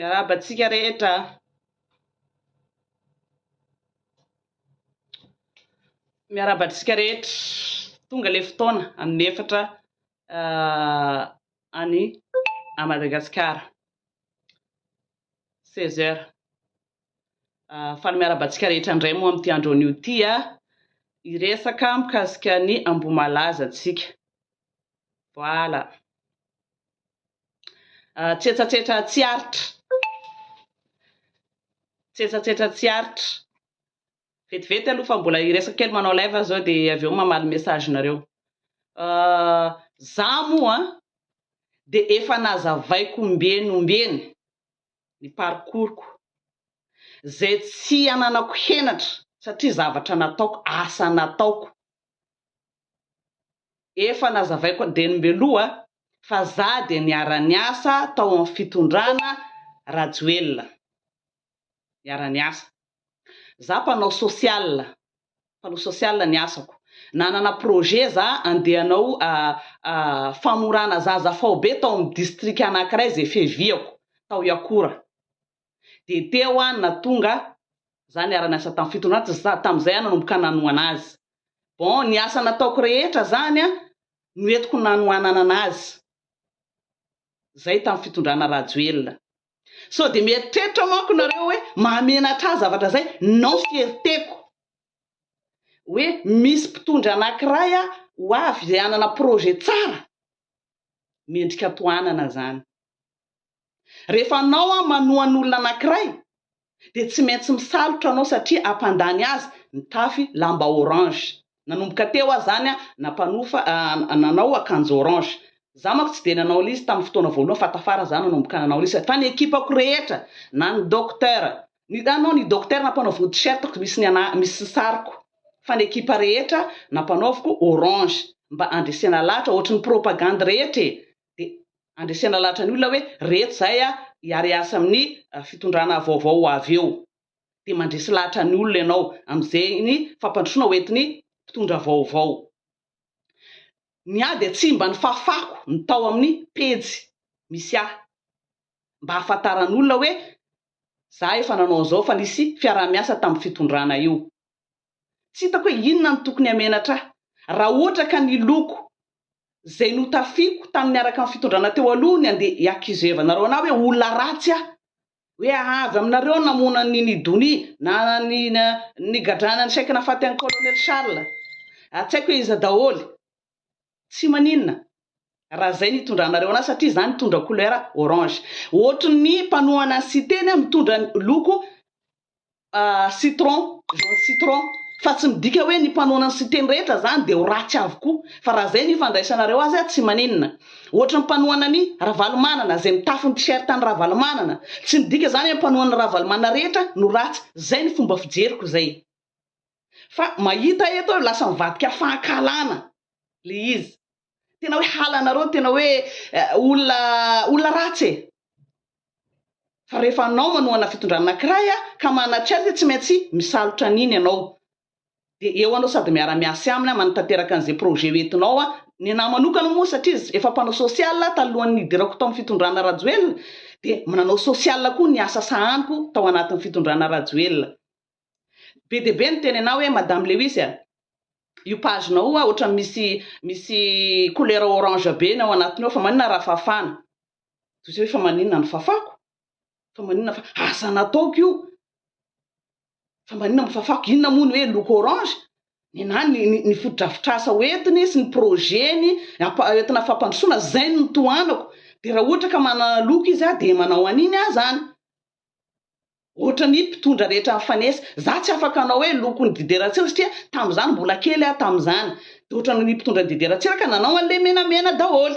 Miarahaba antsika rehetra. Miarahaba antsika rehetra. Tonga ilay fotoana amin'ny efatra any à Madagasikara. 16 heures. Faly miarahaba antsika rehetra indray moa amin'ity andro anio ity. Hiresaka mikasika ny Ambohimalaza tsika. Voilà. Tsetsatsetra tsy aritra. Tsetsatsetra tsy aritra. Vetivety aloha fa mbola hiresaka kely manao live aho zao dia avy eo mamaly message nareo. Za moa dia efa nazavaiko ombieny ombieny ny parcours-ko. Izay tsy ananako henatra satria zavatra nataoko, asa nataoko. Efa nazavaiko dieny-mbeloha fa za dia niara-niasa tao amin'ny fitondrana Rajoelina. Niara-niasa. Za mpanao social, mpanao social ny asako. Nanana projet za andeha hanao famorana zaza faobe tao amin'ny distrika anankiray izay fiaviako, tao Iakora. Dia teo aho no nahatonga za niara-niasa tamin'ny fitondrana, tsy za, tamin'izay aho nanomboka nanohana azy. Bon, ny asa nataoko rehetra zany an, noentiko nanohanana anazy. Zay tamin'ny fitondrana Rajoelina. Sao dia mieritreritra manko nareo hoe mahamenatra ahy zavatra zay, non fierté-ko. Hoe misy mpitondra anakiray ho avy izay hanana projet tsara, mendrika tohanana zany. Rehefa anao an manohana olona anakiray dia tsy maintsy misalotra anao satria hampandany azy mitafy lamba orange. Nanomboka teo aho zany an nampanofa nanao akanjo orange. Za manko tsy dia nanao ilay izy tamin'ny fotoana voalohany fa tafara za nanomboka nanao ilay izy fa ny ekipako rehetra na ny docteur ny ah non ny docteur nampanaoviko t-shirt misy ny ana misy sariko fa ny ekipa rehetra nampanaoviko orange mba handresena lahatra ohatry ny propagande rehetra e dia handresena lahatra ny olona hoe reto izahay hiara-hiasa amin'ny fitondrana vaovao ho avy eo. Dia mandresy lahatra ny olona ianao amin'izay fampandrosoana ho entin'ny mpitondra vaovao. Ny ahy dia tsy mba nifafako ny tao amin'ny pejy misy ahy mba hahafantaran'olona hoe za efa nanao an'izao fa nisy fiaraha-miasa tamin'ny fitondrana io. Tsy hitako hoe inona no tokony hamenatra ahy. Raha ohatra ka ny loko izay notafiako tamin'ny niaraka amin'ny fitondrana teo aloha ny andeha hi-accuser-vanareo anah hoe olona ratsy aho, hoe avy aminareo no namono an'i Nini Donia na ny nigadrana ny chèque nahafaty an'i Colonel Charles, tsy haiko hoe iza daholo. Tsy maninona raha izay no hitondranareo anah satria izaho nitondra couleur orange. Ohatry ny mpanohana ny Siteny aho mitondra loko citron, jaune citron, fa tsy midika hoe ny mpanohana ny Siteny rehetra zany dia ho ratsy avokoa, fa raha zay ny ifandraisanareo azy tsy maninona. Ohatry ny mpanohana an'i Ravalomanana zay mitafy ny t-shirt an'i Ravalomanana, tsy midika zany hoe mpanohana Ravalomanana rehetra no ratsy, zay ny fomba fijeriko zay. Fa mahita eto aho lasa mivadika fankahalana le izy. Tena hoe halanareo, tena hoe olona olona ratsy e. Fa rehefa anao manohana fitondrana anakiray ka manana charte tsy maintsy misalotra an'iny ianao. Dia eo anao sady miara-miasa aminy manatanteraka an'izay projet hoentinao. Ny anahy manokana moa satria efa mpanao social talohan'ny nidirako tao amin'ny fitondrana Rajoelina dia nanao social koa ny asa sahaniko tao anatin'ny fitondrana Rajoelina. Be dia be ny teny anah hoe madame Lewis a! Io page nao io ohatran'ny misy misy couleur orange be ny ao anatiny ao fa maninona raha fafana? Toy izay hoe fa maninona no fafako? Fa maninona fa asa nataoko io? Fa maninona no fafako? Inona moa ny hoe loko orange? Nenah ny ny ny fotodrafitrasa hoentiny sy ny projet-ny entina fampandrosoana zay no tohanako. Dia raha ohatra ka manana loko izy ah dia manao an'iny aho zany. Ohatran'ny mpitondra rehetra mifanesy. Za tsy afaka hanao hoe lokon'i Didier Ratsiraka satria tamin'izany mbola kely aho tamin'izany. Dia ohatran'ny mpitondra an'i Didier Ratsiraka nanao an'ilay menamena daholo.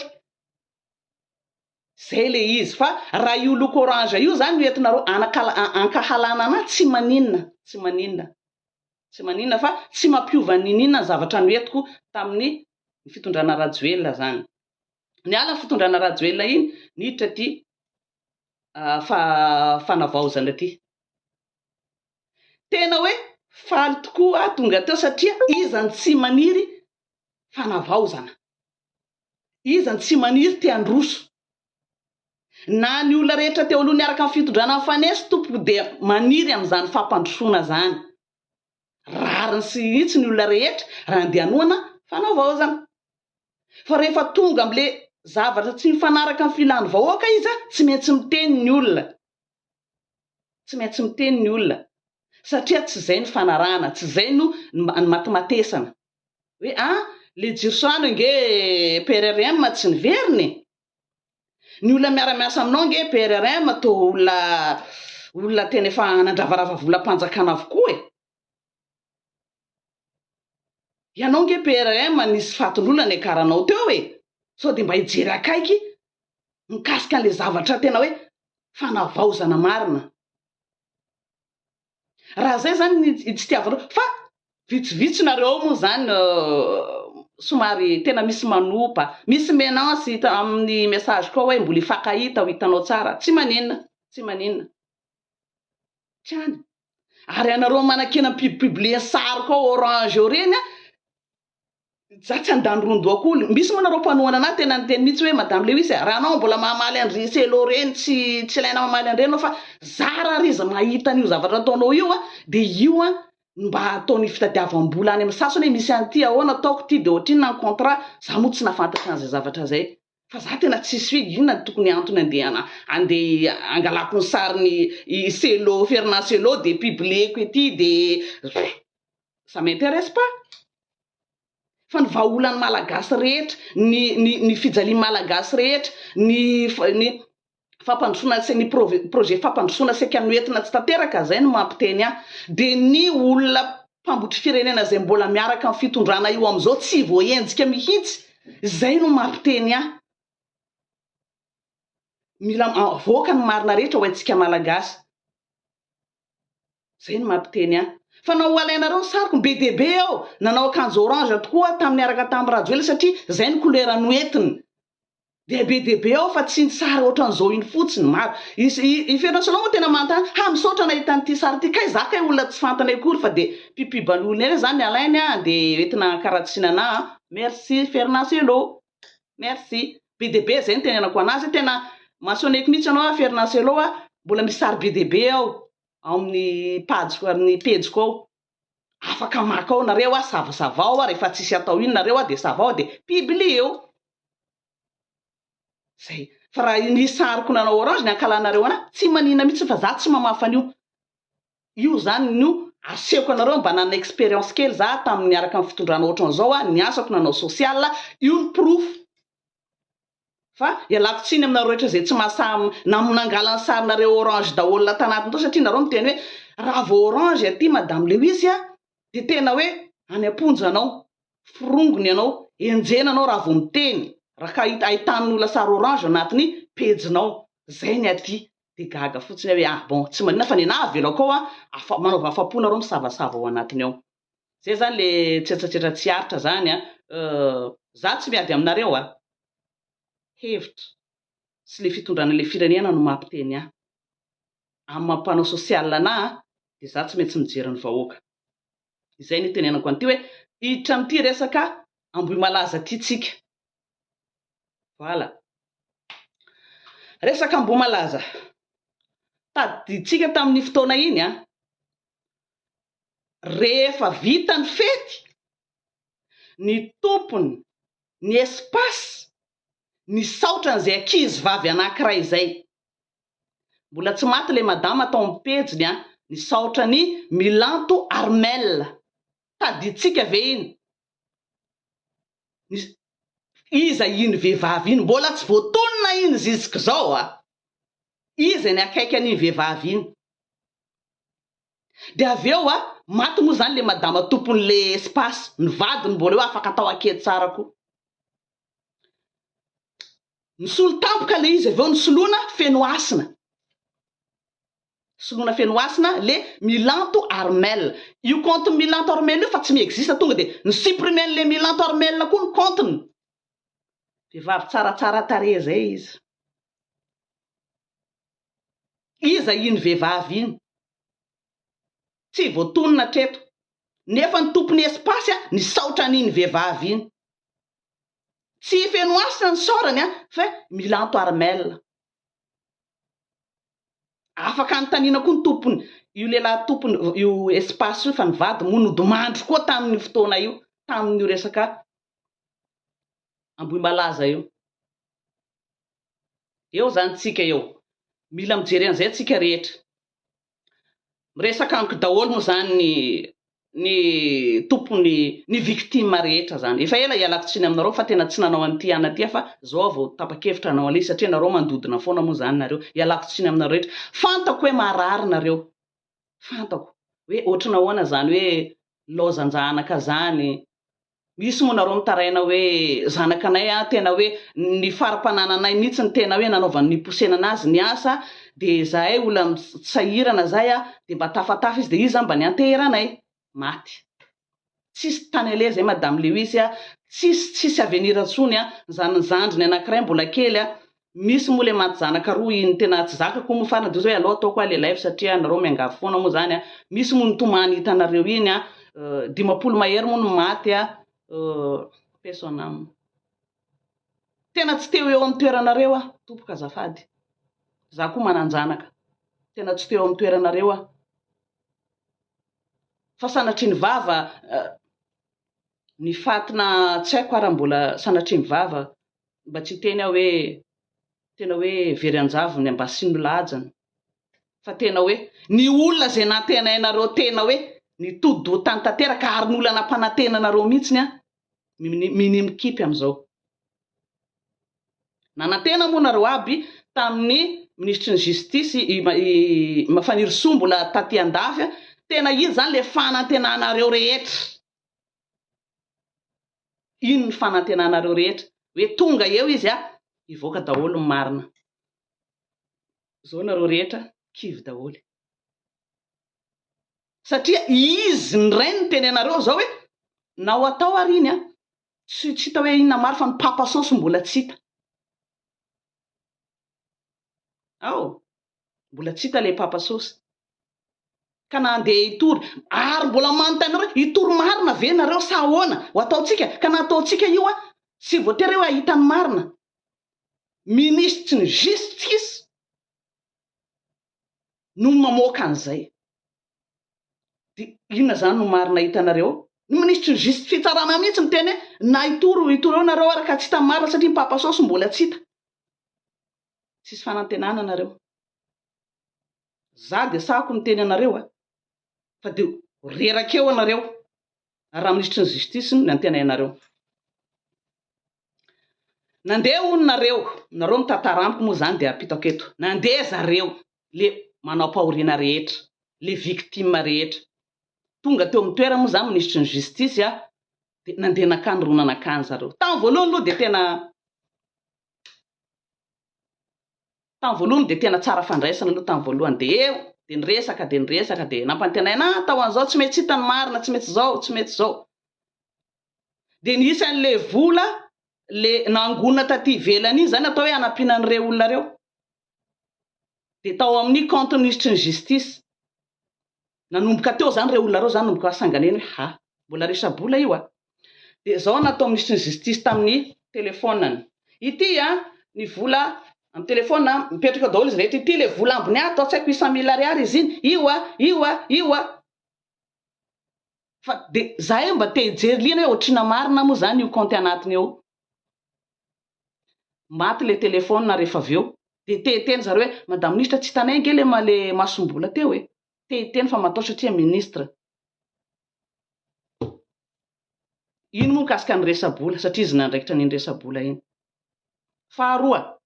Zay ilay izy. Fa raha io loko orange io zany no entinareo ankahalana anah tsy maninona, tsy maninona. Tsy maninona fa tsy mampiova niniana ny zavatra noentiko tamin'ny fitondrana Rajoelina zany. Niala ny fitondrana Rajoelina iny, niditra ity fanavaozana ity. Tena hoe faly tokoa aho tonga teo satria iza no tsy maniry fanavaozana? Iza no tsy maniry te handroso? Na ny olona rehetra teo aloha niaraka amin'ny fitondrana nifanesy tompoko dia maniry amin'izany fampandrosoana izany. Rariny sy hitsiny ny olona rehetra raha handeha hanohana fanavaozana. Fa rehefa tonga amin'ilay zavatra tsy mifanaraka amin'ny filan'ny vahoaka izy, tsy maintsy miteny ny olona. Tsy maintsy miteny ny olona. Satria tsy izay no fanarahana, tsy izay no nimatimatesana. Hoe an, le jiro sy rano ange PRRM tsy niverina e! Ny olona miara-miasa aminao ange PRRM toa olona olona tena efa nandravarava volam-panjakana avokoa e! Ianao ange PRRM nisy fatin'olona niakaranao teo e! Sao dia mba hijery akaiky mikasika an'ilay zavatra tena hoe fanavaozana marina. Raha zay zany ny tsy tiavanareo fa vitsivitsy nareo ao moa zany somary tena misy manopa, misy menace hita amin'ny message ko hoe mbola hifankahita ho hitanao tsara, tsy maninona, tsy maninona. Tsy any. Ary ianareo manakena mi-publier sary koa orange eo reny an, Za tsy handany ron-doha akory. Misy moa nareo mpanohana anah tena niteny mihitsy hoe Madame Lewis a, raha anao mbola mamaly an-dry Cello reny tsy tsy ilaina mamaly an-dreny anao fa zara ary izy mahita an'io zavatra ataonao io a, dia io a no mba ataony fitadiavam-bola any amin'ny sasany hoe misy an'ity ahoana ataoko ity dia ohatrinona ny contrat, za moa tsy nahafantatra an'izay zavatra izay fa za tena tsisy hoe inona no tokony antony andeha andeha hangalako ny sarin'i i Cello Fernand Cello dia publier-ko ety dia ça m'intéresse pas. Fa ny vahaolan'ny Malagasy rehetra, ny ny ny fijalian'ny Malagasy rehetra, ny ny fampandrosoana sy ny projet fampandrosoana saika noentina tsy tanteraka, zay no mampiteny ahy. Dia ny olona mpambotry firenena zay mbola miaraka amin'ny fitondrana io amin'izao tsy voahenjika mihitsy, zay no mampiteny ahy. Mila avoaka ny marina rehetra ho antsika Malagasy. Zay no mampiteny ahy. Fa na ho alainareo ny sariko, be dia be aho nanao akanjo orange tokoa tamin'ny niaraka tamin'i Rajoelina satria zay ny couleur noentiny. Dia be dia be ao fa tsy ny sary ohatran'izao iny fotsiny, maro. I i Fernand moa tena manontany, ha misaotra nahita an'ity sary ity, kay za kay olona tsy fantany akory fa dia pipiban'olona eny zany alainy an, dia entina ankaratsiana anah an. Merci Fernand Cello. Merci. Be dia be zay no tenenako anazy, tena mentionner-ko mihitsy ianao Fernand Cello a, mbola misy sary be dia be ao. ao amin'ny page-ko amin'ny pejiko ao, afaka maka ao nareo a, savasavao a, rehefa tsisy atao iny nareo a dia savao dia publier-o. Zay. Fa raha ny sariko nanao orange ny ankalanareo anah, tsy maninona mihitsy fa za tsy mamafa an'io. Io zany no asehoko anareo mba nanana expérience kely za tamin'ny niaraka amin'ny fitondrana ohatran'izao a, ny asako nanao social, io ny porofo. Fa ialako tsiny aminareo rehetra izay tsy mahasahy nanangala ny sarinareo orange daholo tanatiny tao satria nareo miteny hoe raha vao orange aty madame Lewis a dia tena hoe any am-ponja anao, forongony ianao, enjehina anao raha vao miteny raha ka ahitan'ny olona sary orange anatin'ny pejinao. Zay ny aty. Dia gaga fotsiny aho hoe ah bon tsy maninona fa nenaha avelako ao a, afa manaova afa-po nareo misavasava ao anatiny ao. Zay zany le tsetsatsetra tsy aritra zany a! Za tsy miady aminareo a! Hevitra sy le fitondrana le firenena no mampiteny ahy. Amin'ny maha mpanao social anah dia za tsy maintsy mijery ny vahoaka. Izay no itenenako an'ity hoe hiditra amin'ity resaka Ambohimalaza ity tsika. Voilà. Resaka Ambohimalaza. Tadidintsika tamin'ny fotoana iny a! Rehefa vita ny fety, ny tompony ny espace nisaotra an'izay ankizy vavy anankiray izay. Mbola tsy maty ilay madama tao amin'ny pejiny an, nisaotra an'i Milanto Armel. Tadidintsika ve iny? Nisy iza iny vehivavy iny? Mbola tsy voatonona iny zisk'izao a! Iza ny akaiky an'iny vehivavy iny? Dia avy eo a, maty moa izany le madama tompon'le espace, ny vadiny mbola eo afaka atao ankety tsara koa. Nisolo tampoka le izy avy eo nisoloana Fenohasina. Soloana Fenohasina le Milanto Armel. Io compte Milanto Armel io fa tsy mi-existe tonga dia ni-supprimer-n'le Milanto Armel koa ny compte-ny. Vehivavy tsaratsara tarehy zay izy. Iza iny vehivavy iny? Tsy voatonona hatreto. Nefa ny tompon'ny espace nisaotra an'iny vehivavy iny. Tsy feno hasina nisaorany fa Milanto Armel. Afaka anontaniana koa ny tompony, io lehilahy tompony io espace io fa ny vady moa nodimandry koa tamin'io fotoana io, tamin'io resaka Ambohimalaza io. Eo zany tsika eo. Mila mijery an'izay tsika rehetra. Miresaka amiko daholo moa zany ny ny tompony ny victime rehetra zany. Efa ela ialako tsiny aminareo fa tena tsy nanao an'ity ana ity aho fa zao aho vao tapa-kevitra hanao an'ilay izy satria nareo mandodona foana moa zany nareo. Ialako tsiny aminareo rehetra. Fantako hoe marary nareo. Fantako hoe ohatran'ahoana zany hoe laozan-janaka zany. Misy moa nareo mitaraina hoe zanakanay a, tena hoe ny fari-panananay mihitsy no tena hoe nanaovany niposenana azy ny asa dia zahay olona sahirana zay a, dia mba tafatafa izy dia izy zany mba nianteheranay. Maty. Tsisy tany aleha zay madame Lewis a, tsisy tsisy avenir intsony a, zany zandriny anakiray mbola kely a, misy moa le maty zanaka roa iny tena tsy zakako moa farany dia ozy hoe aleo ataoko hoa le live satria nareo miangavy foana moa zany a, misy moa nitomany hitanareo iny a, 50 mahery moa no maty a, paix son âme. Tena tsy teo eo amin'ny toeranareo aho tompoko azafady, za koa manan-janaka, tena tsy teo amin'ny toeranareo aho, fa sanatria ny vava ny fatina tsy haiko ara mbola sanatria ny vava Mba tsy hiteny aho hoe tena hoe very an-javony ambasiny lahajany fa tena hoe ny olona izay nantenainareo tena hoe nitodi-doha tany tanteraka ary ny olona nampanantena anareo mihitsiny an minia mikipy amin'izao. Nanantena moa nareo aby tamin'ny minisitry ny justice i Fanirisoa mbola taty andafy tena iny izany le fanantenanareo rehetra. Iny ny fanantenanareo rehetra hoe tonga eo izy a, hivoaka daholo ny marina. Zao nareo rehetra kivy daholo. Satria izy ny rainy niteny anareo zao hoe na ho atao ary iny a, tsy tsy hita hoe inona maro fa ny papa saosy mbola tsy hita. Ao, mbola tsy hita ilay papa saosy. Ka na handeha hitory, ary mbola manontany anareo hoe hitory marina ve nareo sa ahoana ho ataontsika? Ka na ataontsika io a, tsy voatery hoe hahita ny marina. Minisitry ny justice no mamoaka an'izay. Dia inona izany no marina hitanareo? Ny minisitry ny justice, fitsarana mihitsy miteny hoe na hitory hitory eo nareo ary ka tsy hita ny marina satria ny papa saosy mbola tsy hita. Tsisy fanantenana nareo. Za dia sahako miteny anareo a! Fa dia ho reraka eo anareo raha minisitry ny justice no antenainareo. Nandeha hono nareo, nareo mitantara amiko moa zany dia ampitako eto. Nandeha zareo, le manao-pahoriana rehetra, le victime rehetra. Tonga teo amin'ny toerana moa zany minisitry ny justice a, dia nandeha nankany rona nankany zareo. Tamin'ny voalohany aloha dia tena. Tamin'ny voalohany dia tena tsara fandraisana aloha tamin'ny voalohany dia eo dia niresaka dia niresaka dia nampantenaina ah atao an'izao tsy mety hita ny marina tsy mety izao tsy mety izao dia nisy an'ilay vola le nangonina taty ivelany iny izany atao hoe hanampiana an'ireo olona ireo dia tao amin'ny compte minisitry ny justice Nanomboka teo zany reo olona reo zany nanomboka sanganehana hoe ha! Mbola resa-bola io a! Dia zao natao minisitry ny justice tamin'ny telephone-ny. Ity a! Ny vola amin'ny telephone a, mipetraka eo daholo izy rehetra, ity le vola ambiny ato a, tsy haiko huit cent mille ariary izy iny, io a! Io a! Io a! Fa dia zahay mba te hijery liana hoe ohatrina marina moa zany io compte anatiny eo. Maty le telephone rehefa avy eo. Dia te hiteny zareo hoe madame ministre tsy hitanay ange le le masombola teo e. Te hiteny fa matahotra satria ministre. Iny moa mikasika ny resa-bola satria izy nandraikitra an'iny resa-bola iny. Faharoa,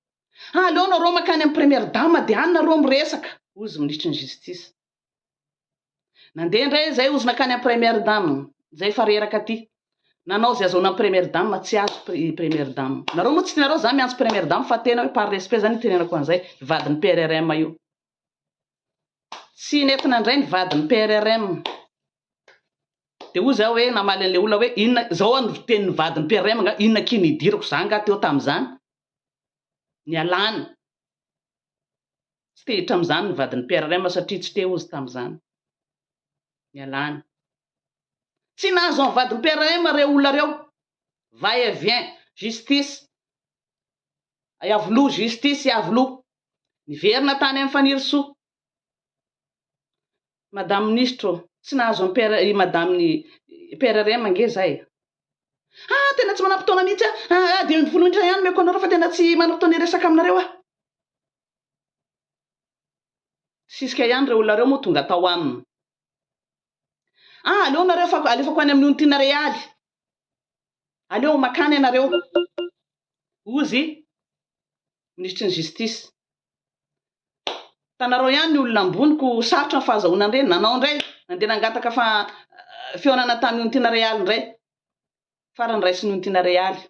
aleo nareo mankany amin'ny première dame dia any nareo miresaka, hoy izy minisitry ny justice. Nandeha indray izay ozy nankany amin'ny première dame, izay efa reraka aty. Nanao izay azahoana ny première dame, tsy azo i première dame. Nareo moa tsy tianareo za miantso première dame fa tena hoe par respect zany itenenako an'izay, vadin'ny PRRM io. Tsy nentina indray ny vadin'ny PRRM. Dia hoy za hoe namaly an'ilay olona hoe inona, izao aho no tenin'ny vadin'ny PRRM nga, inona akia no idirako, za nga teo tamin'izany? Nialany. Tsy te hiditra amin'izany ny vadin'ny PRRM satria tsy teo izy tamin'izany. Nialany. Tsy nahazo ny vadin'ny PRRM ireo olona ireo. Va et vient. Justice. Iavoloha, justice Iavoloha. Niverina tany amin'i Fanirisoa. Madame Minisitry ô, tsy nahazo an'i PR, i Madame ny PRRM ange za e. Ah, tena tsy manam-potoana mihitsy aho, ah, ah, 15 minitra ihany omeko anareo fa tena tsy manam-potoana hiresaka aminareo aho. Sisika ihany ireo olona ireo moa tonga tao aminy. Ah, aleo nareo fa alefako any amin'ny Ontina Realy. Aleo makany ianareo. Hozy Minisitry ny Justice. Hitanareo ihany ny olona ambony ko sarotra ny fahazahoana an'ireny. Nanao indray, nandeha nangataka fa fihaonana tany Ontina Realy indray. Farany raisin'ny Ontina Realy.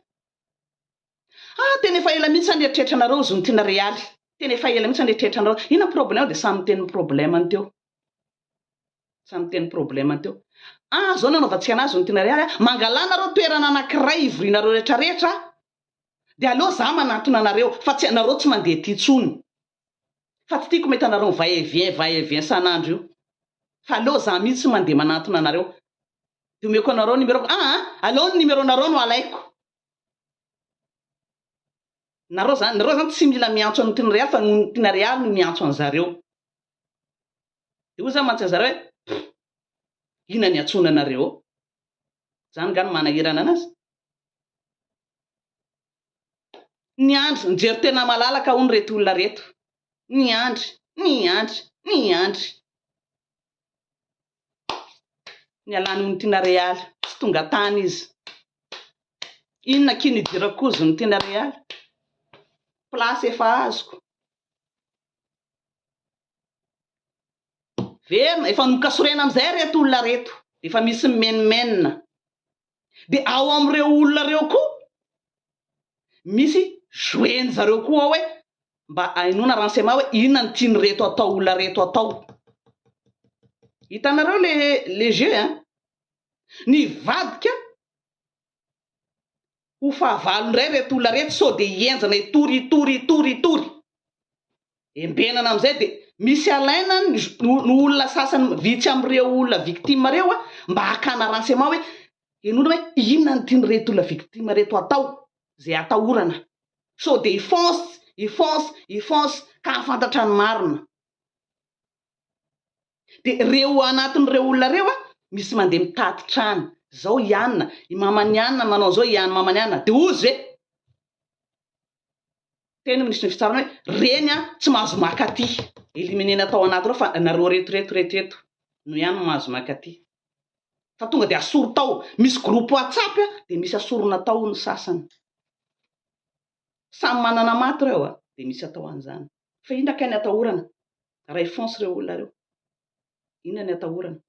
Ah, tena efa ela mihitsy aho nieritreritra anareo hozy Ontina Realy. Tena efa ela mihitsy aho nieritreritra anareo. Inona ny problème dia samy miteny ny problème-ny teo. Samy miteny ny problème-ny teo. Ah, zao nanaovantsika anazy Ontina Realy ah. Mangalà nareo toerana anankiray ivorianareo rehetrarehetra Dia aleo za manantona anareo fa tsy anareo tsy mandeha aty tsony fa tsy tiako mety anareo mi va et vient va et vient sanandro io fa aleo za mihitsy mandeha manantona anareo dia omeko anareo numéro ko aa aleo ny numéro nareo no alaiko nareo zany nareo zany tsy mila miantso an'i Tinarealy fa ny Tinarealy no miantso an'zareo dia hoy za mantsy an'zareo hoe pff inona ny antsoina anareo eo zany nga no manahirana anazy Niandry, nijery tena malalaka hono ireto olona ireto. Niandry, niandry, niandry. Nialany hono Tiana Realy, tsy tonga tany izy. Inona akia no idirako koa zony Tiana Realy? Place efa azoko. Verina, efa nokasorena amin'izay ireto olona ireto. Efa misy mimenomenona. Dia ao amin'ireo olona ireo koa misy jouer-ny zareo koa ao hoe mba hainoana renseignement hoe inona no tian'ireto atao olona ireto atao. Hitanareo le le jeu hein. Nivadika ho fahavalo indray ireto olona ireto sao dia hihenjana hitory hitory hitory hitory. Embenana amin'izay dia misy alaina ny olona sasany vitsy amin'ireo olona victime ireo mba hakana renseignement hoe henoina hoe inona no tian'ireto olona victime ireto atao izay atahorana sao dia hi-fonce hi-fonce hi-fonce ka hahafantatra ny marina. Dia ireo anatin'ireo olona ireo misy mandeha mitatitra any, izao i anona, i maman'i anona manao an'izao, i maman'i anona, dia hozy ve? Teny minisitry ny fitsarana hoe reny an tsy mahazo maka aty, éliminer-na tao anaty ireo fa nareo reto reto reto reto no ihany no mahazo maka aty. Fa tonga dia asoro tao, misy groupe whatsapp dia misy asorona tao ny sasany. Samy manana maty ireo an, dia misy atao an'izany. Fa inona kay ny atahorana raha hi-fonce ireo olona ireo? Inona ny atahorana?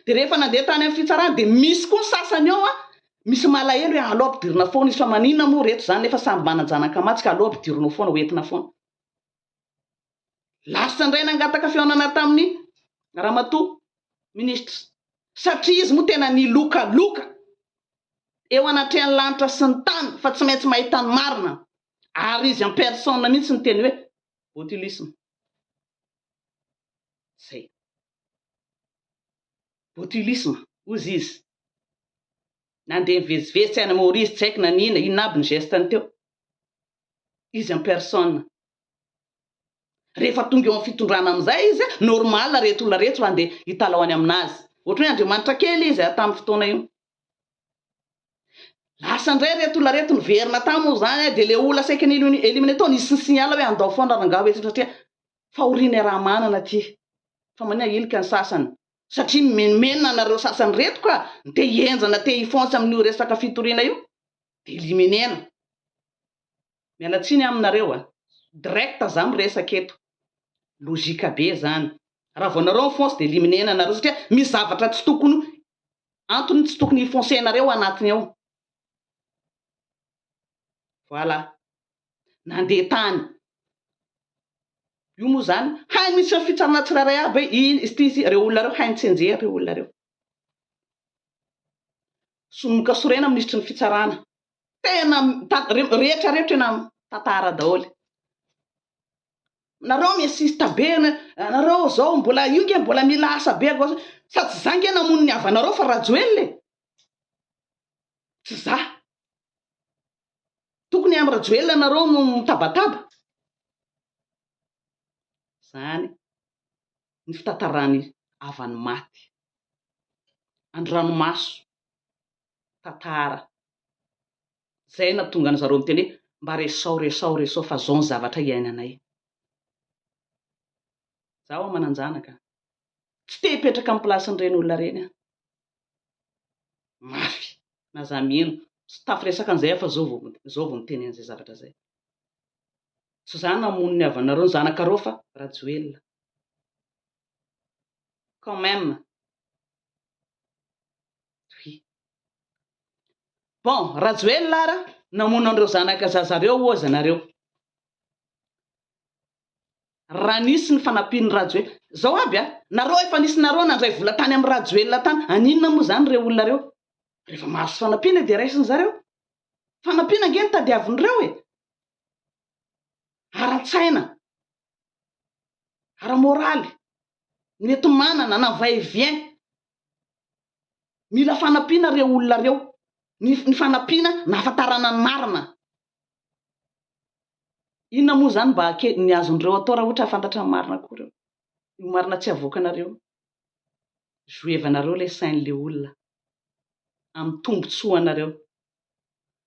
Dia rehefa nandeha tany amin'ny fitsarana dia misy koa ny sasany ao an, misy malahelo hoe aleo ampidirina foana izy fa maninona moa reto izany nefa samy manan-janaka maty ka aleo ampidirina ao foana, hoentina foana. Lasa indray nangataka fihaonana tamin'ny ramatoa minisitra satria izy moa tena nilokaloka eo anatrehan'ny lanitra sy ny tany fa tsy maintsy mahita ny marina ary izy en personne mihitsy niteny hoe botulisme. Zay. Botulisme, hozy izy. Nandeha nivezivezy tsy any Maurice, tsy haiko nanina, inona aby ny geste-ny teo. Izy en personne. Rehefa tonga eo amin'ny fitondrana amin'izay izy, normal reto olona reto handeha hitalaho any aminazy. Ohatran'ny hoe Andriamanitra kely izy tamin'ny fotoana io. Lasa indray reto olona reto niverina tany moa izany dia le olona saika ni-éliminer tao nisy ni-signale hoe andao foana rangahy hoe satria fahoriana iaraha-manana aty fa manina ahilika ny sasany satria mimenomenona anareo sasany reto ka ny te hihenjana te hi-fonce amin'io resaka fitoriana io dia éliminer-na. Miala tsiny aminareo a! Direct za miresaka eto. Logique be zany. Raha vao nareo mi-fonce dia éliminer-na nareo satria misy zavatra tsy tokony antony tsy tokony hi-foncer-nareo anatiny ao. Voilà. Nandeha tany. Io moa zany, hainy mihitsy ny fitsarana tsirairay aby hoe iny izy ity izy ireo olona ireo hainy tsianjery ireo olona ireo. Sonoka sorena minisitry ny fitsarana. Tena rehetra rehetra tena tantara daholo. Nareo mi-insiste be nareo zao mbola io nge mbola mila asa be sady tsy za nge namono ny havanareo fa Rajoelina e. Tsy za. Tokony am Rajoelina nareo no mitabataba. Zany. Ny fitantaran'ny havan'ny maty. Andranomaso. Tantara. Zay nahatonga an'i zareo miteny hoe mba resao resao resao fa zao ny zavatra iainanay. Za ho'a manan-janaka. Tsy te hipetraka amin'ny place-n'ireny olona ireny aho. Mafy. Na za mino. Tsy tafiresaka an'izay aho fa zao vao zao vao miteny an'izay zavatra zay. Tsy za namono ny havanareo, ny zanakareo fa Rajoelina. Quand même. Oui. Bon, Rajoelina ara namono an'ireo zanaka zaza reo oza nareo. Raha nisy ny fanampian'i Rajoelina. Zao aby a, nareo efa nisy nareo nandray vola tany amin'i Rajoelina tany, aninona moa zany ireo olona reo? Rehefa mahazo fanampiana dia raisin'ny zareo. Fanampiana ange no tadiavin'ireo e. Ara-tsaina, ara-moraly, ny enti-manana na va et vient. Mila fanampiana ireo olona ireo. Ny ny fanampiana nahafantarana ny marina. Inona moa izany mba ny azon'ireo atao raha ohatra hahafantatra ny marina koa ireo? Io marina tsy avoakanareo io. Jouer-vanareo ilay sain'ilay olona. Amin'ny tombotsoanareo.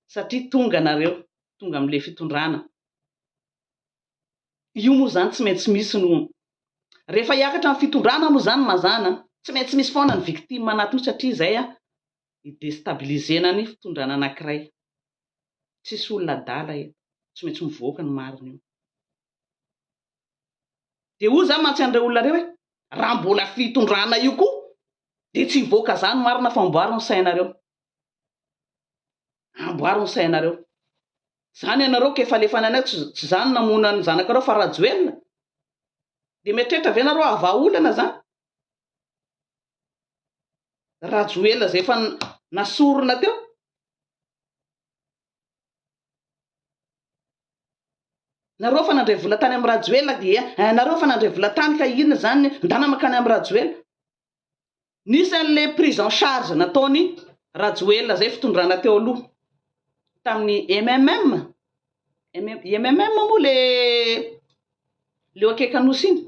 Satria tonga nareo, tonga amin'ilay fitondrana. Io moa izany tsy maintsy misy no rehefa hiakatra ny fitondrana moa izany mazàna tsy maintsy misy foana ny victime anatiny satria izay hi-destabiliser-na ny fitondrana anankiray. Tsisy olona adala eto, tsy maintsy mivoaka ny marina io. Dia hoy za mantsy an'ireo olona ireo hoe raha mbola fitondrana io koa dia tsy hivoaka izany marina fa amboaro ny sainareo. Amboaro ny sainareo. Zany ianareo ka efa alefany anay tsy tsy zany namono ny zanakareo fa Rajoelina? Dia mieritreritra ve nareo hahavaha olana zany? Rajoelina zay efa nasorina teo? Nareo fa nandray vola tany amin'i Rajoelina dia nareo fa nandray vola tany ka inona zany ndana mankany amin'i Rajoelina? Nisy an'ilay prise en charge nataon'i Rajoelina izay fitondrana teo aloha tamin'ny MMM, MMM moa le le eo akaiky Anosy iny,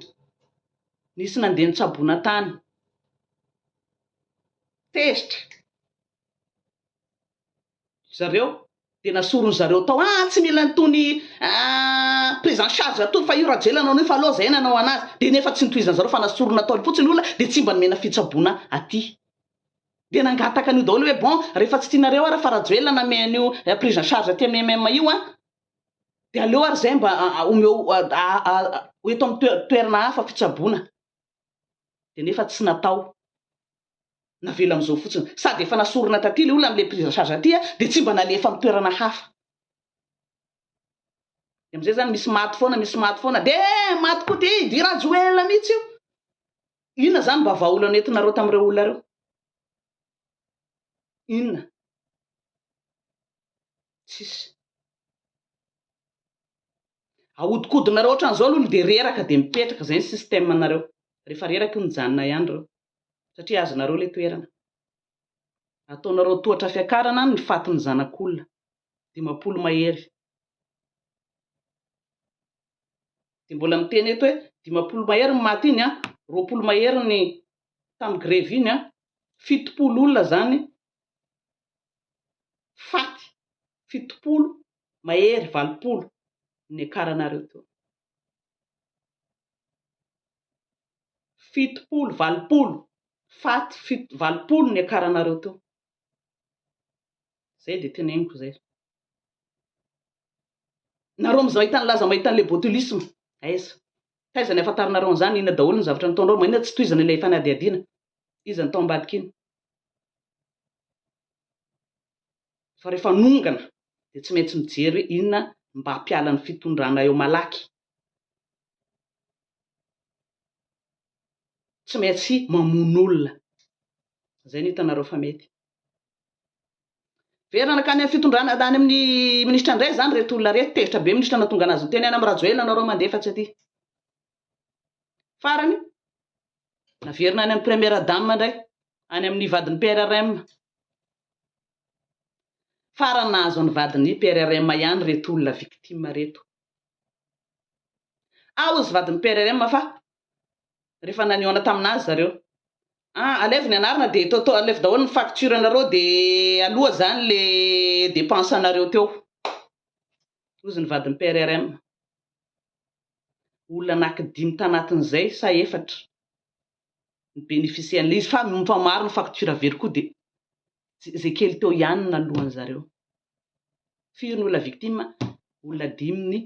nisy nandeha nitsaboana tany. Tezitra. zareo dia nasorony zareo tao ah tsy mila an'itony prise en charge itony fa io Rajoelina nanao io fa aleo zahay nanao anazy dia nefa tsy notohizany zareo fa nasorona tao fotsiny olona dia tsy mba nomena fitsaboana aty dia nangataka an'io daholo hoe bon rehefa tsy tianareo ary fa Rajoelina nanome an'io prise en charge aty amin'ny MM io an dia aleo ary zay mba omeo ho eto amin'ny toerana hafa fitsaboana dia nefa tsy natao Navela amin'izao fotsiny. Sady efa nasorina taty ilay olona amin'ilay prise en charge aty dia tsy mba nalefa amin'ny toerana hafa. Dia amin'izay izany misy maty foana, misy maty foana. Dia eh, maty koa ty, i Rajoelina mihitsy io. Inona izany mba vahaolana nentinareo tamin'ireo olona ireo? Inona? Tsisy. Ahodikodinareo ohatran'izao aloha dia reraka dia mipetraka, izay ny système-nareo. Rehefa reraka io mijanona ihany ireo. Satria azonareo ilay toerana. Ataonareo tohatra fiakarana ny fatin'ny zanak'olona. 50 mahery. Dia mbola miteny eto hoe 50 mahery ny maty iny an, 20 mahery ny tamin'ny grevy iny an, 70 olona izany faty, 70 mahery, 80 niakaranareo teo. 70, 80, faty fito, 80 niakaranareo teo. Zay dia teneniko zay. Nareo amin'izao mahita ny laza mahita an'ilay botulisme. Aiza? Taiza ny ahafantaranareo an'izany? Inona daholo ny zavatra nataonareo? Maninona tsy tohizana ilay fanadihadiana? Iza no tao ambadika iny? Fa rehefa nongana dia tsy maintsy mijery hoe inona mba hampiala ny fitondrana eo malaky. Tsy maintsy mamono olona. Izay no hitanareo fa mety. Verina nankany amin'ny fitondrana, any amin'ny minisitra indray izany ireto olona ireto. Tezitra be minisitra nahatonga anazy niteny any amin'i Rajoelina nareo mandeha fa tsy aty. Farany, naverina any amin'ny première dame indray, any amin'ny vadin'ny PRRM. Farany nahazo ny vadin'ny PRRM ihany ireto olona victime ireto. Aho izy vadin'ny PRRM fa. Rehefa nanihaona tamin'azy zareo. Ah, alaivo ny anarana dia toto alaivo daholo ny facture nareo dia aloha zany le dépense anareo teo. Hozy ny vadin'ny PRRM. Olona anaky dimy tanatin'izay sa efatra ny bénéficier an'ilay izy fa fa maro ny facture very koa dia izay kely teo ihany no naloan'zareo. Firy ny olona victime? Olona dimy ny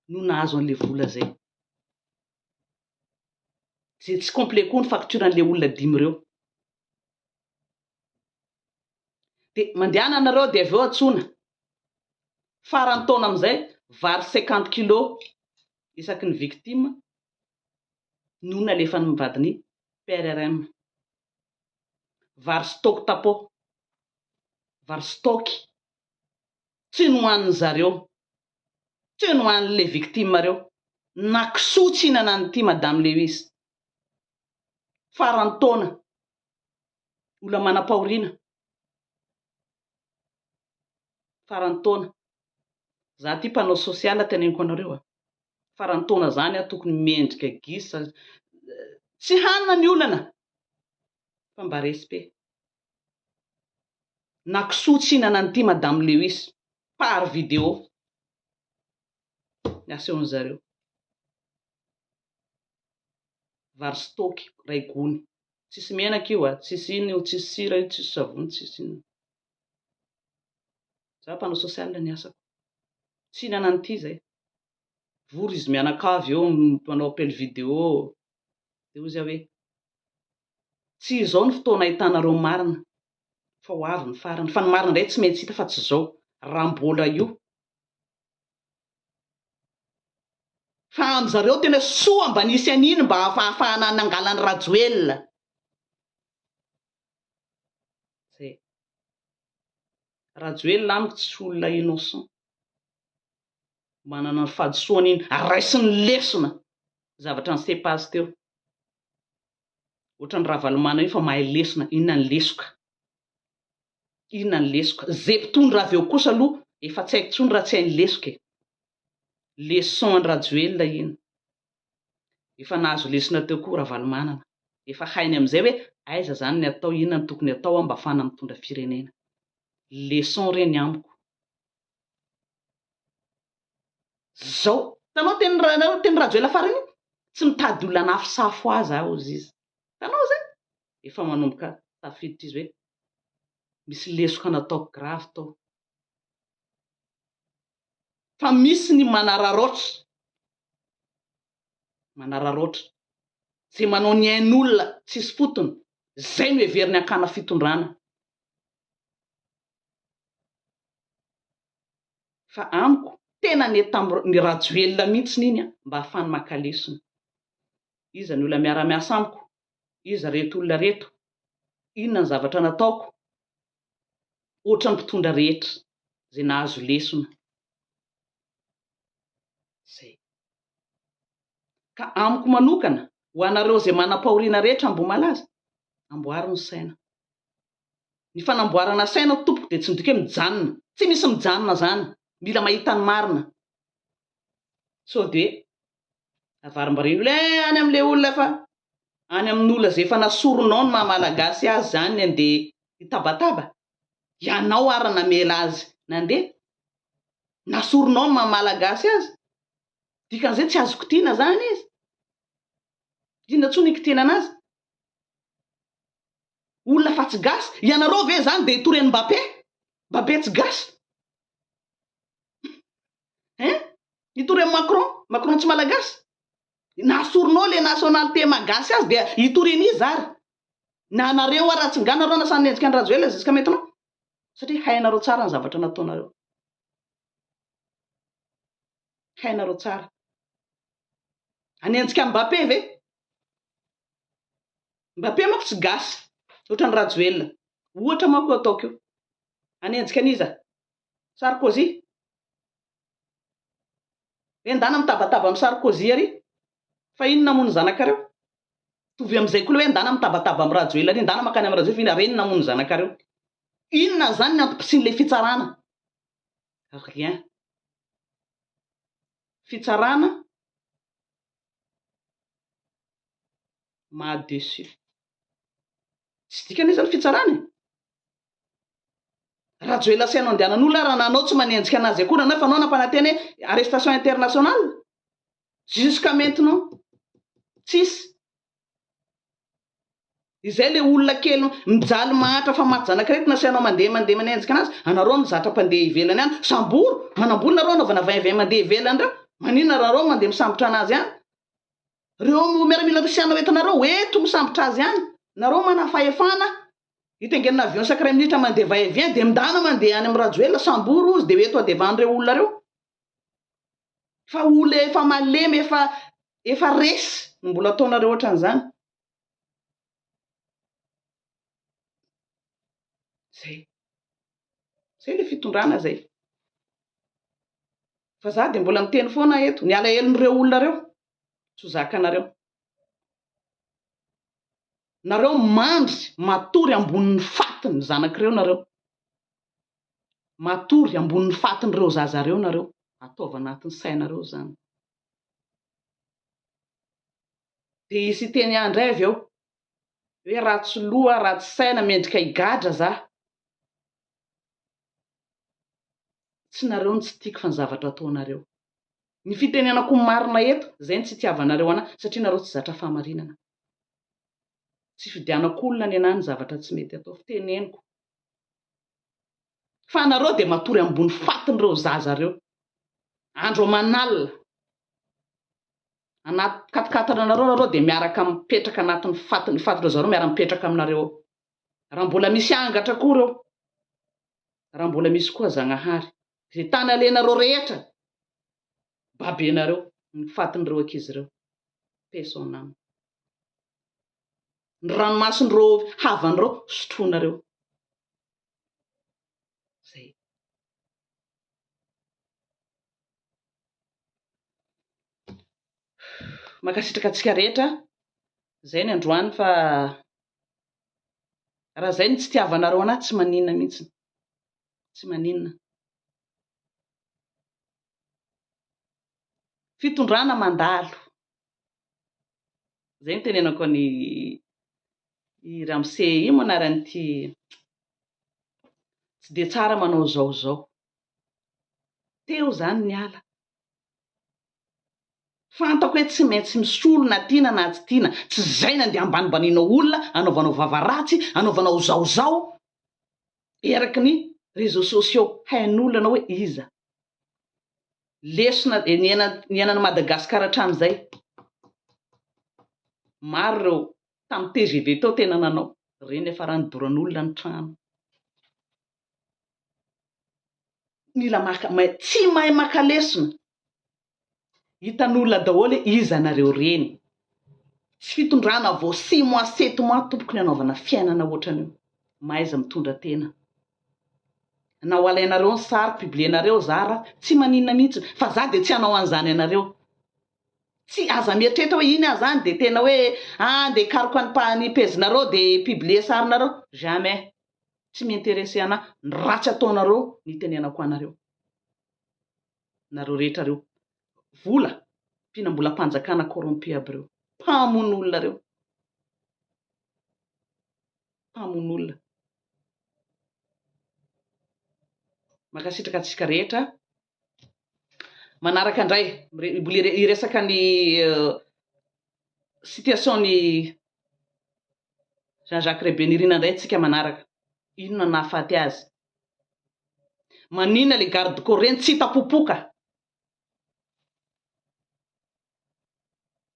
no nahazo an'ilay vola zay. Izay tsy complet koa ny facture an'ilay olona dimy ireo. Dia mandehana nareo dia avy eo antsoina. Faran'ny taona amin'izay vary cinquante kilo isaky ny victime no nalefan'ny vadin'ny PRRM. Vary stock tapo. Vary stock. Tsy nohanin'ny zareo. Tsy nohanin'ilay victime reo. Na kisoa tsy hinana an'ity madame Lewis. Faran'ny taona. Olona manam-pahoriana. Faran'ny taona. Za ty mpanao social teneniko anareo a. Faran'ny taona zany aho tokony mendrika gisa. Tsy hanina ny olana fa mba respect. Na kisoa tsy hinana an'ity madame Lewis par vidéo ny asehon'zareo. Vary stock ray gony. Tsisy menaka io a, tsisy inona io, tsisy sira io, tsisy savony, tsisy inona. Za mpanao social ny asako. Tsy hinana an'ity zay. Vory izy mianakavy eo mpanao appel vidéo. Dia hoy za hoe tsy izao ny fotoana ahitanareo marina fa ho avy ny farany. Fa ny marina indray tsy maintsy hita fa tsy izao. Raha mbola io. Fa amin'zareo tena soa mba nisy an'iny mba ahafahana nangala an'i Rajoelina. Zay. Rajoelina amiko tsy olona innocent. Manana ny fahadisoany iny. Ary raisiny lesona zavatra ni-se passe teo. Ohatran'i Ravalomanana io fa mahay lesona. Inona ny lesoka? Inona ny lesoka? Ze mpitondra avy eo kosa aloha efa tsy haiko intsony raha tsy hainy lesoka e. Leçon an'i Rajoelina iny. Efa nahazo lesona teo koa Ravalomanana. Efa hainy amin'izay hoe aiza izany ny atao, inona no tokony atao mba afahana mitondra firenena. Leçon re ny amiko. Zao. Hitanao teny teny Rajoelina farany iny? Tsy mitady olona hanafosafo azy aho hozy izy. Hitanao zay? Efa manomboka tafiditra izy hoe misy lesoka nataoko grave tao. Fa misy ny manararaotra, manararaotra, izay manao ny ain'olona tsisy fotony, izay no heveriny hakana fitondrana. Fa amiko, tena nety tamin'i Rajoelina mihitsiny iny mba hahafahany maka lesona. Iza ny olona miara-miasa amiko? Iza reto olona reto? Inona ny zavatra nataoko? Ohatran'ny mpitondra rehetra izay nahazo lesona. Izay. Ka amiko manokana, ho anareo izay manam-pahoriana rehetra Ambohimalaza, amboaro ny saina. Ny fanamboarana saina tompoko dia tsy midika hoe mijanona. Tsy misy mijanona izany. Mila mahita ny marina. Sao dia avarimbariny olona eh any amin'ilay olona fa any amin'olona izay efa nasorinao ny maha malagasy azy izany ny andeha hitabataba. Ianao ary namela azy nandeha. Nasorinao ny maha malagasy azy. Dikan'izay tsy azo kitiana izany izy. Inona intsony hikitiana anazy? Olona fa tsy gasy? Ianareo ve zany dia hitory an'i Mbappé? Mbappé tsy gasy? Hein? Hitory an'i Macron? Macron tsy malagasy? Nasorinao le nationalité maha gasy azy dia hitory an'iza ary? Na nareo ara tsy nga nareo nasahy nanenjika an'i Rajoelina jusqu'à maintenant? Satria hainareo tsara ny zavatra nataonareo. Hainareo tsara. Hanenjika an'i Mbappé ve? Mbappé manko tsy gasy ohatran'i Rajoelina. Ohatra manko io ataoko io. Hanenjika an'iza? Sarkozy? Hoe ndana mitabataba amin'i Sarkozy ary fa inona moa ny zanakareo? Mitovy amin'izay koa ilay hoe ndana mitabataba amin'i Rajoelina ary, ndana mankany amin'i Rajoelina fa inona, reny namono ny zanakareo. Inona izany ny antom-pisian'ilay fitsarana? Rien. Fitsarana. Maha déçu. Tsy dikany izany fitsarana e! Rajoelina asainao andehanan'olona raha nanao tsy manenjika anazy akory anao fa anao nampanantena hoe arrestation internationale jusqu'à maintenant tsisy izay le olona kely mijaly mahantra fa maty zanak'aretina asainao mandeha mandeha manenjika anazy anareo no zatra mpandeha ivelany any sambory manambola nareo anaovana vingt vingt mandeha ivelany reo maninona raha reo mandeha misambotra anazy any reo miaramila rosiana hoentinareo eto misambotra azy any nareo mana fahefana Hitaingenana avion chaque iray minitra mandeha va et vient dia mindana mandeha any amin'i Rajoelina, sambory ozy dia eto adevan'ireo olona ireo. Fa olona efa malemy efa efa resy no mbola ataonareo ohatran'izany. Zay. Zay le fitondrana zay. Fa za dia mbola miteny foana eto, ny alahelon'ireo olona ireo tsy ho zakanareo. Nareo mandry matory ambonin'ny fatiny zanak'ireo nareo. Matory ambonin'ny fatin'ireo zaza reo nareo. Ataovy anatin'ny sainareo zany. Dia hisy hiteny ahy indray avy eo hoe ratsy loha, ratsy saina, mendrika higadra za. Tsy nareo no tsy tiako fa ny zavatra ataonareo. Ny fitenenako ny marina eto, zay no tsy itiavanareo anah satria nareo tsy zatra fahamarinana. Tsy fidianako olona ny anah ny zavatra tsy mety atao, fiteneniko. Fa anareo dia matory ambony fatin'ireo zaza reo. Andro aman'alina. Anaty quat-quatre nareo nareo dia miaraka mipetraka anatin'ny fatiny, fatin'ireo zareo miara mipetraka aminareo ao. Raha mbola misy angatra koa reo. Raha mbola misy koa Zagnahary. Izay tany alenareo rehetra, babenareo, ny fatin'ireo ankizy ireo. Paix son âme. Ny ranomason'ireo havan'ireo sotroinareo. Zay. Mankasitraka antsika rehetra. Zay ny androany fa raha zay no tsy tiavanareo anah tsy maninona mihitsy. Tsy maninona. Fitondrana mandalo. Zay no tenenako an'i i ramose io moa anaran'ity tsy dia tsara manao zao zao. Teo zany niala. Fantako hoe tsy maintsy misolo na tiana na tsy tiana. Tsy zay nandeha ambanimbanianao olona, anaovanao vava ratsy, anaovanao zao zao eraky ny réseaux sociaux. Hain'olona anao hoe iza. Lesona niainan'i Madagascar hatramin'izay. Maro ireo tamin'ny tgv teo tena nanao. Ireny niafarany doran'olona ny trano. Mila maka, tsy mahay maka lesona. Hitan'olona daholo hoe iza nareo reny. Tsy fitondrana vao six mois, sept mois tompoko ny anaovana fiainana ohatran'io. Mahaiza mitondra tena. Na ho alainareo ny sary, publier-nareo zara, tsy maninona mihitsy. Fa za dia tsy hanao an'izany anareo. Tsy, aza mieritreritra hoe iny aho zany dia tena hoe ah ndeha hikaroka ny pa- ny pejinareo dia publier sarinareo. Jamais. Tsy mi-interesser anah. Ny ratsy ataonareo no itenenako anareo. Nareo rehetra reo. Vola, mpihinam-bolam-panjakana corrompu aby reo. Mpamono olona reo. Mpamono olona. Mankasitraka antsika rehetra. Manaraka indray, mbola hiresaka ny situation ny Jean Jacques Rebenirina indray tsika manaraka. Inona nahafaty azy? Maninona le garde corps reny tsy hita popoka?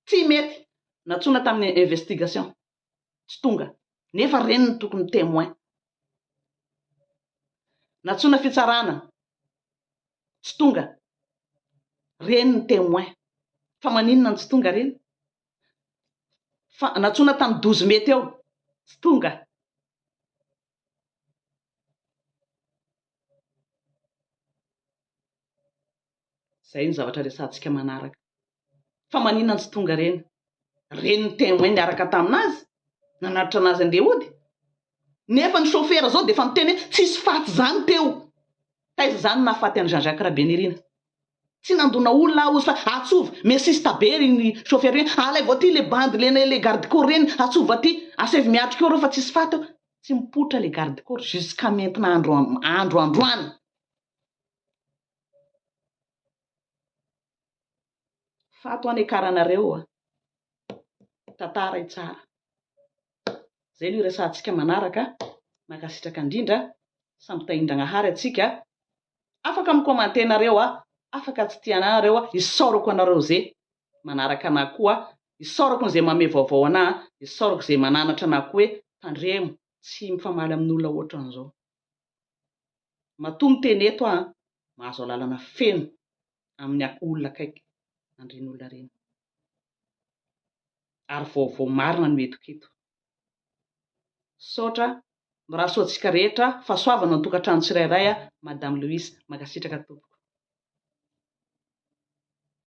Tsy mety. Nantsoina tamin'ny investigation. Tsy tonga. Nefa reny no tokony témoin. Nantsoina fitsarana. Tsy tonga. Reny ny témoin. Fa maninona no tsy tonga reny? Fa nantsoina tamin'ny 12 mai teo. Tsy tonga. Zay ny zavatra resahantsika manaraka. Fa maninona no tsy tonga reny? Reny ny témoin niaraka taminazy, nanatitra anazy andeha hody. Nefa ny chauffeur zao dia efa miteny hoe tsisy faty zany teo. Taiza zany nahafaty an'i Jean Jacques Rabenirina? Tsy nandona olona aho ozy fa atsovy, mi-insiste be iny chauffeur iny, alaivo aty le bandy le le garde corps reny, atsovy aty, asaivo miatrika eo reo fa tsisy faty eo. Tsy mipoitra le garde corps jusqu'à maintenant andro andro androany. Faty ho any akaranareo a. Tantara i tsara. Zay no iresahantsika manaraka. Mankasitraka indrindra. Samy tahin-dragnahary atsika. Afaka mi commenter nareo a, afaka tsy tia anah nareo a, isaorako anareo ze manaraka anah koa, isaorako ny ze manome vaovao anah, isaorako ze mananatra anah koa hoe tandremo tsy mifamaly amin'olona ohatran'izao. Matoa miteny eto aho an, mahazo alalana feno amin'ny olona akaiky an'ireny olona ireny. Ary vaovao marina no entiko eto. Misaotra, mirary soa antsika rehetra, fahasoavana ny tokantrano tsirairay a, Madame Louise, mankasitraka tompoko.